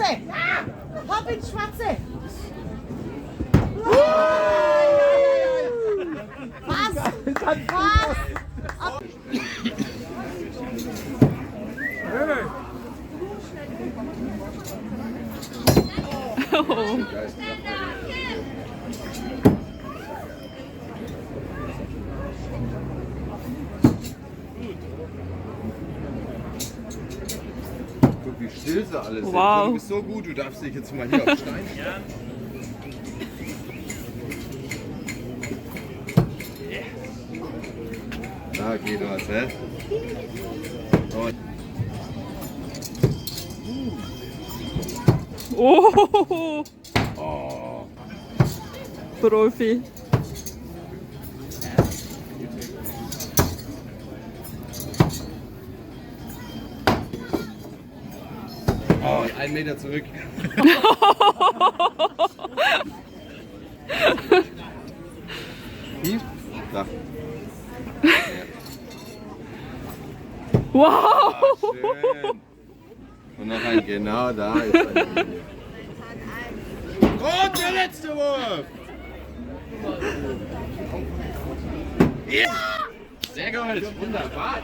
Schwarze! Hopp ins Schwarze! Was? Was? Guck, wie still sie alle sind. Wow. Du bist so gut, du darfst dich jetzt mal hier auf Stein stellen. Da geht was, hä? Und Oh, oh. Profi. Oh, 1 Meter zurück. Tief? Da. Wow. Ah, schön. Und noch ein, genau da ist ein. Und der letzte Wurf! Ja! Sehr gut, wunderbar.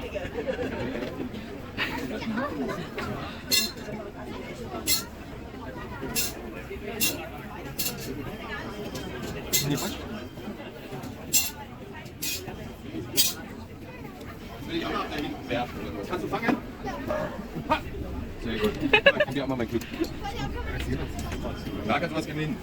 Will ich auch nach da hinten werfen. Kannst du fangen? Ha! Sehr gut. Ich gebe dir auch mal mein Glück. Da kannst du was gewinnen.